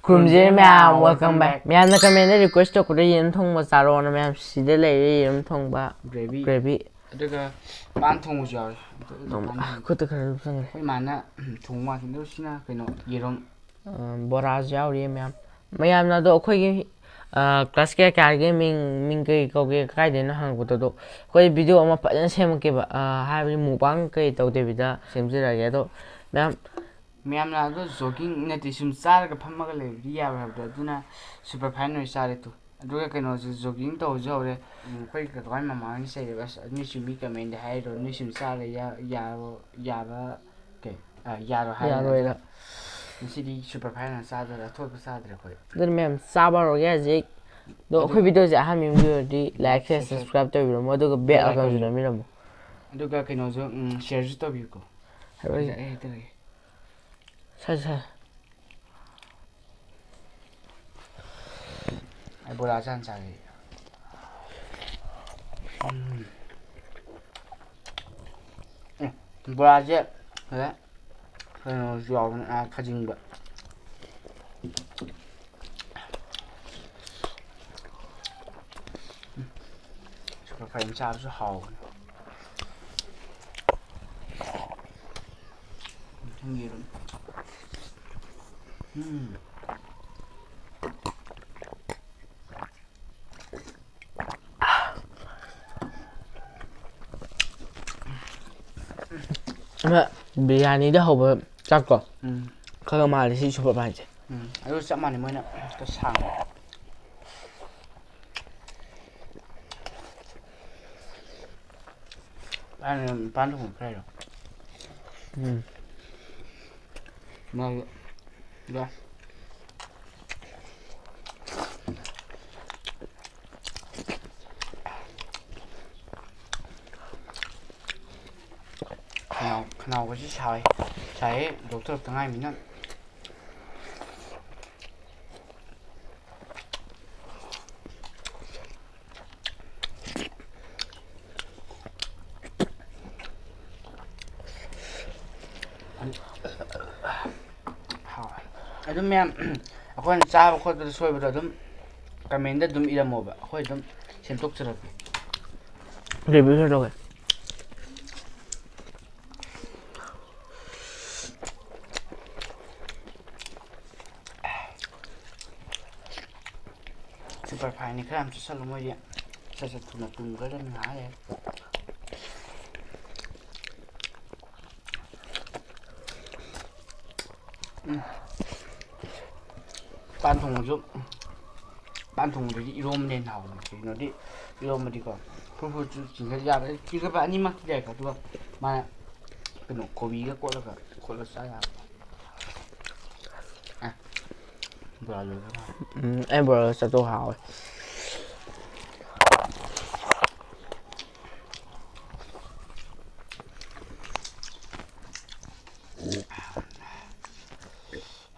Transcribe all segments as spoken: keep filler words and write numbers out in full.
ꯈꯨꯔꯨꯝꯖꯔꯤ ꯃꯌꯥꯝ, welcome back. ꯃꯌꯥꯝꯅ comment ꯗ request ꯇꯧꯔꯛꯄꯗ ꯌꯦꯔꯨꯝ ꯊꯣꯡꯕ ꯆꯥꯔꯣꯅ, ꯃꯌꯥꯝ ꯁꯤꯗ ꯂꯩꯔꯦ ꯌꯦꯔꯨꯝ ꯊꯣꯡꯕ, gravy. Gravy. ꯑꯗꯨꯒ ꯄꯥꯟ ꯊꯣꯡꯕꯁꯨ ꯌꯥꯎꯔꯦ꯫ ꯑꯗꯨ ꯅꯣꯡꯃ ꯄꯥꯟ ꯊꯣꯡꯕ꯫ ꯈꯨꯠꯇ ꯈꯔ ꯂꯨꯞꯁꯟꯈ꯭ꯔꯦ꯫ ꯑꯩꯈꯣꯏ ꯃꯥꯅ ꯊꯣꯡꯕ ꯃꯥꯜꯂꯦ꯫ ꯑꯗꯨ ꯁꯤꯅ ꯀꯩꯅꯣ, ꯌꯦꯔꯨꯝ꯫ ꯑ, ꯕꯣꯔꯥꯁꯨ ꯌꯥꯎꯔꯤ ꯃꯌꯥꯝ꯫ ꯃꯌꯥꯝꯅ ꯑꯗꯣ ꯑꯩꯈꯣꯏꯒꯤ, ꯑ, class ꯀꯌꯥ ꯀꯌꯥꯒꯤ ꯃꯤꯡ, ꯃꯤꯡ ꯀꯩ ꯀꯧꯒꯦ ꯀꯥꯏꯗꯩꯅꯣ ꯍꯪꯉꯛꯄꯗꯣ, ꯑꯗꯣ ꯑꯩꯈꯣꯏ video ꯑꯃ ꯐꯖꯅ ꯁꯦꯝꯃꯛꯀꯦꯕ꯫ ꯑ, ꯍꯥꯏꯕꯗꯤ mukbang ꯀꯩ ꯇꯧꯗꯕꯤꯗ ꯁꯦꯝꯖꯔꯛꯑꯒꯦ꯫ ꯑꯗꯣ ꯃꯌꯥꯝ ꯃꯌꯥꯝꯅ ꯑꯗꯣ jogging ꯅꯠꯇꯦ, ꯁꯨꯝ ꯆꯥꯔꯒ ꯐꯝꯃꯒ ꯂꯩꯕꯗꯤ ꯌꯥꯔꯣꯏ ꯍꯥꯏꯕꯗꯣ, ꯑꯗꯨꯅ super fine ꯑꯣꯏꯅ ꯆꯥꯔꯦ ꯇꯨ꯫ ꯑꯗꯨꯒ ꯀꯩꯅꯣꯁꯨ jogging ꯇꯧꯕꯁꯨ ꯍꯧꯔꯦ꯫ ꯎꯝ, ꯑꯩꯈꯣꯏ ꯀꯀꯥꯒꯤ ꯃꯃꯥꯅ ꯆꯩꯔꯦꯕ, "ꯑꯁ, ꯅꯣꯏꯁꯨ ꯃꯤ comment ꯗ ꯍꯥꯏꯔꯣ, ꯅꯣꯏꯁꯨ ꯆꯥꯔ ꯌꯥ-, ꯌꯥꯔꯣ-, ꯌꯥꯕ, ꯀꯩ, ꯑ, ꯌꯥꯔꯣ ꯍꯥꯏꯔꯦ꯫ ꯌꯥꯔꯣꯏꯗ꯫ ꯑꯗꯣ ꯉꯁꯤꯗꯤ super fine ꯑꯣꯏꯅ ꯆꯥꯗꯣꯔꯦ, ꯑꯊꯣꯠꯄ ꯆꯥꯗ꯭ꯔꯦ ꯑꯩꯈꯣꯏ꯫ ꯑꯗꯨꯅ ꯃꯌꯥꯝ ꯆꯥꯕ ꯍꯧꯔꯒꯦ ꯍꯧꯖꯤꯛ꯫ ꯑꯗꯣ ꯑꯗꯨ ꯑꯩꯈꯣꯏ video ꯁꯦ ꯑꯍꯥꯟꯕ ꯌꯦꯡꯕꯤꯔꯗꯤ like, share, subscribe ꯇꯧꯕꯤꯔꯝꯃꯣ, ꯑꯗꯨꯒ bell icon ꯁꯨ ꯅꯝꯕꯤꯔꯝꯃꯣ꯫ ꯑꯗꯨꯒ ꯀꯩꯅꯣꯁꯨ, ꯎꯝ, share ꯁꯨ ꯇꯧꯕꯤꯌꯨꯀꯣ꯫ ꯍꯥꯏꯔꯛꯑꯣ꯫ ꯑꯩ ꯍꯦꯛꯇ ꯂꯩꯒꯦ꯫ ꯁꯥ, ꯁꯥ꯫ ꯑꯩ ꯕꯣꯔꯥꯁꯦ ꯍꯥꯟꯅ ꯆꯥꯒꯦ꯫ ꯎꯝ꯫ ꯎꯝ, ꯕꯣꯔꯥꯁꯦ ꯐꯖꯅ ꯀꯩꯅꯣꯁꯨ ꯌꯥꯎꯕꯅꯦ, ꯑꯥ, ꯈꯥꯖꯤꯡꯗꯣ꯫ ꯎꯝ꯫ Super fine ꯆꯥꯕꯁꯨ ꯍꯥꯎꯕꯅꯦ꯫ ꯌꯦꯔꯨꯝ꯫ ꯎꯝ꯫ ꯑꯃ ꯕꯤꯔꯌꯥꯅꯤꯗ ꯍꯧꯕ ꯆꯥꯛꯇꯣ꯫ ꯎꯝ꯫ ꯈꯔ ꯃꯥꯜꯂꯦ ꯁꯤ super fine ꯁꯦ꯫ ꯎꯝ, ꯑꯗꯨ ꯆꯞ ꯃꯥꯟꯅꯩ, ꯃꯣꯏꯅ ꯈꯔ ꯁꯥꯡꯕ꯫ ꯄꯥꯟ, ꯄꯥꯟ ꯊꯣꯡꯕ ꯈꯔ ꯍꯥꯏꯔꯣ? ꯎꯝ꯫ ꯃꯥꯒꯤ, ꯌꯥ꯫ ꯈꯅꯥꯎ, ꯈꯅꯥꯎꯒꯁꯤ ꯁꯥꯏ, ꯁꯥꯏꯌꯦ, ꯂꯧꯊꯣꯔꯛꯇ ꯉꯥꯏꯃꯤꯅ꯫ ꯍꯥꯎꯋꯦ꯫ ꯑꯗꯨꯝ ꯃꯌꯥꯝ, ꯑꯩꯈꯣꯏꯅ ꯆꯥꯕ ꯈꯣꯠꯄꯗ ꯁꯣꯏꯕꯗꯣ ꯑꯗꯨꯝ ꯀꯃꯦꯟꯗ ꯑꯗꯨꯝ ꯏꯔꯝꯃꯣꯕ, ꯑꯩꯈꯣꯏ ꯑꯗꯨꯝ ꯁꯦꯝꯗꯣꯛꯆꯔꯛꯀꯦ꯫ Review ꯁꯦꯝꯗꯣꯛꯀꯦ꯫ Super fine ꯅꯤ, ꯈꯔ ꯌꯥꯝ ꯆꯥꯁꯜꯂꯨ, ꯃꯣꯏꯗꯤ ꯁꯠ ꯁꯠ ꯊꯨꯅ ꯇꯨꯝꯒꯗꯕꯅꯤ ꯉꯥꯏꯍꯥꯛ ꯂꯩꯔ꯫ ꯎꯝ꯫ ꯄꯥꯟ ꯊꯣꯡꯕꯁꯨ, ꯄꯥꯟ ꯊꯣꯡꯕꯗꯗꯤ ꯏꯔꯣꯝꯕꯅ ꯍꯦꯟꯅ ꯍꯥꯎꯕꯅꯦ꯫ ꯀꯩꯒꯤꯅꯣꯗꯤ ꯏꯔꯣꯝꯕꯗꯤꯀꯣ ꯐꯨꯠ ꯐꯨꯠꯁꯨ ꯆꯤꯡꯈꯠ ꯌꯥꯔꯦ, ꯆꯤꯡꯈꯠꯄ ꯑꯅꯤꯃꯛꯇꯤ ꯌꯥꯏꯀꯣ, ꯑꯗꯨꯒ ꯃꯥꯅ ꯀꯩꯅꯣ ꯀꯣꯕꯤꯒ ꯀꯣꯠꯂꯒ ꯈꯣꯠꯂ ꯆꯥ ꯌꯥꯕ꯫ ꯑꯦ, ꯕꯣꯔꯥ ꯂꯣꯏꯈ꯭ꯔ ꯃꯥꯜꯂꯦ꯫ ꯎꯝ, ꯑꯩ ꯕꯣꯔꯥ ꯆꯥꯇꯣꯛ ꯍꯥꯎꯋꯦ꯫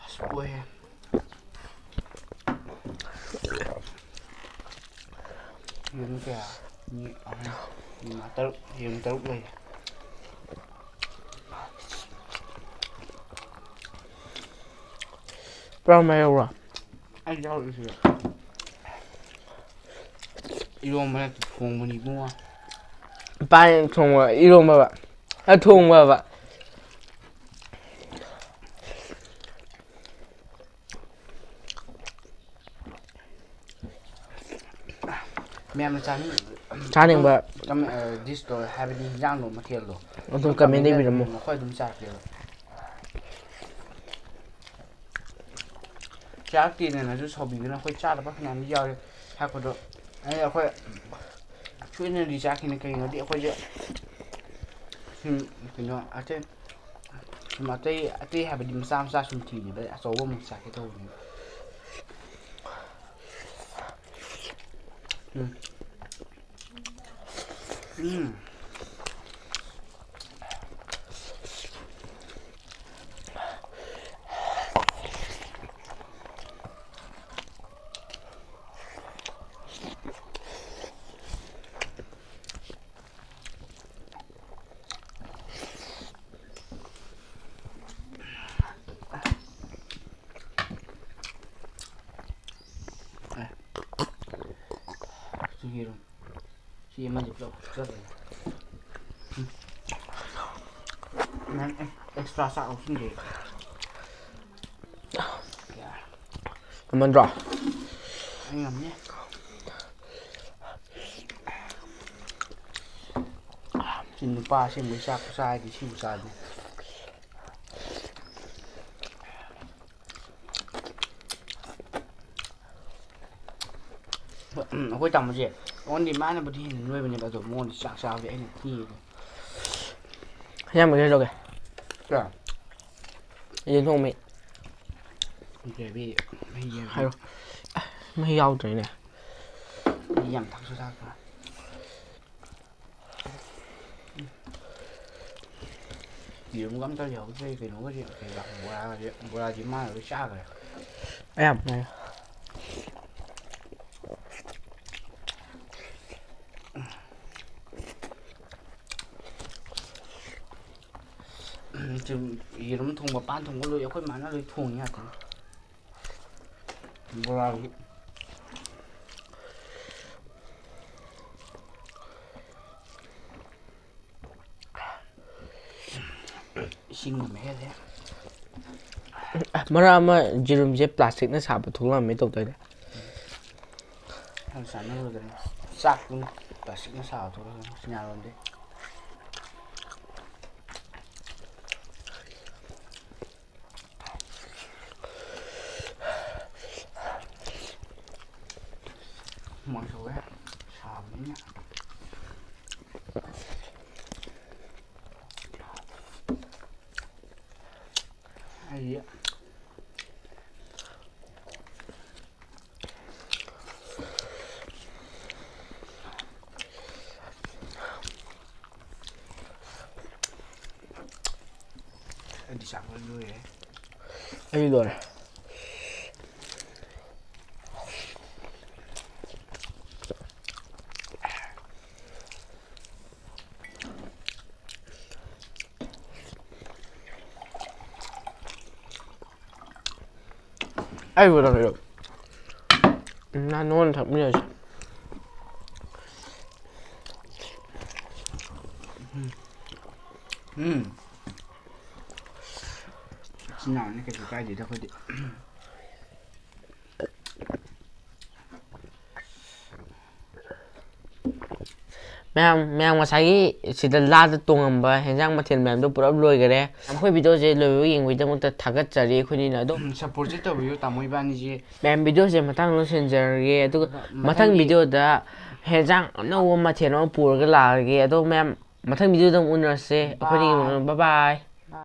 ꯑꯁ, ꯑꯣꯏꯍꯦ꯫ ꯌꯦꯔꯨꯝ ꯀꯌꯥ? ꯑꯅꯤ, ꯑꯍꯨꯝ, ꯃꯔꯤ, ꯃꯉꯥ, ꯇꯔꯨꯛ꯫ ꯌꯦꯔꯨꯝ ꯇꯔꯨꯛ ꯂꯩ꯫ ꯄꯨꯔꯥ ꯃꯌꯥꯏꯔꯣ? ꯑꯩ ꯌꯥꯎꯔꯤꯁꯤꯗ꯫ ꯏꯔꯣꯝꯕ ꯅꯠꯇꯦ, ꯊꯣꯡꯕꯅꯤ ꯏꯕꯨꯡꯉꯣ꯫ ꯄꯥꯟ ꯊꯣꯡꯕ, ꯏꯔꯣꯝꯕꯕ꯫ ꯑ, ꯊꯣꯡꯕꯕ꯫ ꯃꯌꯥꯝꯅ ꯆꯥꯅꯤꯡ-, ꯆꯥꯅꯤꯡꯕ꯫ ꯀꯃ-, ꯑ, dish ꯇꯣ, ꯍꯥꯏꯕꯗꯤ ꯍꯤꯟꯖꯥꯡꯗꯣ, ꯃꯊꯦꯜꯗꯣ꯫ ꯑꯗꯨꯝ comment ꯗ ꯏꯕꯤꯔꯝꯃꯣ꯫ ꯑꯩꯈꯣꯏ ꯑꯗꯨꯝ ꯆꯥꯔꯛꯀꯦꯕ꯫ ꯆꯥꯔꯛꯇꯦꯗꯅꯁꯨ ꯁꯥꯎꯕꯤꯒꯅꯨ, ꯑꯩꯈꯣꯏ ꯆꯥꯗꯕ ꯐꯅꯌꯥꯝꯗꯤ ꯌꯥꯎꯔꯦ ꯊꯥꯛꯄꯗꯣ꯫ ꯑꯩ, ꯑꯩꯈꯣꯏ ꯁꯣꯏꯗꯅꯗꯤ ꯆꯥꯈꯤꯅꯤ꯫ ꯀꯩꯒꯤꯅꯣꯗꯤ ꯑꯩꯈꯣꯏꯁꯦ ꯁꯨꯝ ꯀꯩꯅꯣ ꯑꯇꯩ, ꯁꯨꯝ ꯑꯇꯩ, ꯑꯇꯩ ꯍꯥꯏꯕꯗꯤ ꯃꯆꯥ ꯃꯆꯥ ꯁꯨꯝ ꯊꯤꯔꯤꯕ ꯑꯆꯧꯕ ꯑꯃꯨꯛ ꯆꯥꯒꯦ ꯇꯧꯕꯅꯦꯕ꯫ ꯎꯝ꯫ ꯎꯝ꯫ ꯌꯦꯔꯨꯝ꯫ ꯁꯤ ꯑꯃꯁꯦ ꯄꯨꯂꯞ ꯐꯨꯠꯆꯜꯂꯦ꯫ ꯎꯝ꯫ ꯅꯪ ꯑꯦꯛꯁꯇ꯭ꯔꯥ ꯆꯥꯛ ꯂꯧꯁꯤꯟꯒꯦ꯫ ꯌꯥꯔꯦ꯫ ꯉꯝꯃꯟꯗ꯭ꯔꯣ? ꯑꯩ ꯉꯝꯅꯤ꯫ ꯁꯤ ꯅꯨꯄꯥ ꯑꯁꯦꯡꯕꯩ ꯆꯥꯛ ꯈꯨꯆꯥ ꯍꯥꯏꯗꯤ ꯁꯤꯕꯨ ꯆꯥꯗꯦ꯫ ꯎꯝ, ꯑꯩꯈꯣꯏ ꯇꯥꯃꯣꯁꯦ ꯑꯩꯉꯣꯟꯗꯤ ꯃꯥꯅꯕꯨꯗꯤ ꯍꯦꯟꯅ ꯅꯣꯏꯕꯅꯦꯕ, ꯑꯗꯣ ꯃꯉꯣꯟꯗ ꯆꯥꯛ ꯆꯥꯕꯗꯤ ꯑꯩꯅ ꯊꯤꯌꯦꯕ꯫ ꯏꯌꯥꯝꯕ ꯀꯩꯗꯧꯒꯦ? ꯀꯌꯥ? ꯌꯦꯟ ꯊꯣꯡꯕ꯫ ꯒ꯭ꯔꯦꯚꯤ, ꯃꯍꯤ ꯒ꯭ꯔꯦꯚꯤ꯫ ꯍꯥꯏꯔꯣ꯫ ꯑ, ꯃꯍꯤ ꯌꯥꯎꯗ꯭ꯔꯦꯅꯦ꯫ ꯃꯍꯤ ꯌꯥꯝ ꯊꯛꯁꯨ ꯊꯛꯇꯅ꯫ ꯌꯦꯔꯨꯝꯒ ꯑꯝꯇ ꯌꯥꯎꯗ꯭ꯔꯦ, ꯀꯩꯅꯣꯒꯁꯦ, ꯀꯩꯕ, ꯕꯣꯔꯥꯒꯁꯦ, ꯕꯣꯔꯥꯁꯦ ꯃꯥꯅ ꯂꯣꯏ ꯆꯥꯈ꯭ꯔꯦ꯫ ꯑꯌꯥꯝꯕ꯫ ꯎꯝ, ꯌꯦꯔꯨꯝ ꯊꯣꯡꯕ, ꯄꯥꯟ ꯊꯣꯡꯕ ꯂꯣꯏ ꯑꯩꯈꯣꯏ ꯃꯥꯅ ꯂꯣꯏ ꯊꯣꯡꯉꯤ ꯉꯥꯛꯇꯅꯤ꯫ ꯕꯣꯔꯥꯁꯨ꯫ ꯏꯁꯤꯡꯅ ꯃꯍꯦꯜꯂꯦ꯫ ꯃꯔꯛ ꯑꯃ ꯌꯦꯔꯨꯝꯁꯦ ꯄ꯭ꯂꯥꯁꯇꯤꯛꯅ ꯁꯥꯕ ꯊꯣꯛꯂꯛꯑꯝꯃꯦ ꯇꯧꯗꯣꯏꯅꯦ꯫ ꯌꯥꯝ ꯆꯥꯟꯅꯔꯨꯗꯅ ꯆꯥꯛꯇꯨꯅ ꯄ꯭ꯂꯥꯁꯇꯤꯛꯅ ꯁꯥꯕ ꯊꯣꯛꯂꯛꯑꯝꯃꯦ ꯆꯤꯅꯥꯔꯣꯟꯗꯩ꯫ ꯍꯨꯃꯥꯡ ꯁꯧꯋꯦ, ꯁꯥꯕꯅꯤꯅ꯫ ꯑꯩ ꯑꯩꯗꯤ ꯆꯥꯛ ꯂꯣꯏ ꯂꯣꯏꯔꯦ꯫ ꯑꯩ ꯂꯣꯏꯔꯦ꯫ ꯑꯩꯕꯨ ꯅꯪ ꯅꯍꯥꯟ ꯅꯉꯣꯟꯗ ꯊꯛꯃꯤꯟꯅꯁꯦ꯫ ꯎꯝ꯫ ꯏꯆꯤꯟ ꯏꯅꯥꯎꯅꯤ, ꯀꯩꯁꯨ ꯀꯥꯏꯗꯦꯗ ꯑꯩꯈꯣꯏꯗꯤ꯫ ꯃꯌꯥꯝ ꯃꯌꯥꯝ ꯉꯁꯥꯏꯒꯤ ꯁꯤꯗ ꯂꯥꯗ ꯇꯣꯡꯉꯝꯕ ꯍꯦꯟꯖꯥꯡ ꯃꯊꯦꯜ ꯃꯌꯥꯝꯗꯣ ꯄꯨꯂꯞ ꯂꯣꯏꯈꯔꯦ꯫ ꯑꯩꯈꯣꯏ ꯚꯤꯗꯤꯑꯣꯁꯦ ꯂꯣꯏꯕ ꯌꯦꯡꯕꯒꯤꯗꯃꯛꯇ ꯊꯥꯒꯠꯆꯔꯤ꯫ ꯑꯩꯈꯣꯏꯅꯤꯅ ꯑꯗꯨꯝ ꯁꯞꯄꯣꯔꯠꯁꯦ ꯇꯧꯕꯤꯌꯨ ꯇꯥꯃꯣ ꯏꯕꯥꯅꯤꯁꯦ꯫ ꯃꯌꯥꯝ ꯚꯤꯗꯤꯑꯣꯁꯦ ꯃꯇꯥꯡ ꯂꯣꯏꯁꯤꯟꯖꯔꯒꯦ, ꯑꯗꯨꯒ ꯃꯊꯪ ꯃꯊꯪꯒꯤ ꯚꯤꯗꯤꯑꯣꯗ ꯍꯦꯟꯖꯥꯡ ꯑꯅꯧꯕ ꯃꯊꯦꯜ ꯑꯃ ꯄꯨꯔꯒ ꯂꯥꯛꯑꯒꯦ꯫ ꯑꯗꯣ ꯃꯌꯥꯝ ꯃꯊꯪ ꯚꯤꯗꯤꯑꯣꯗ ꯑꯃꯨꯛ ꯎꯅꯔꯁꯦ꯫ ꯑꯩꯈꯣꯏꯅꯤꯒꯤ ꯕꯥꯏ꯫ ꯕꯥꯏ ꯕꯥꯏ꯫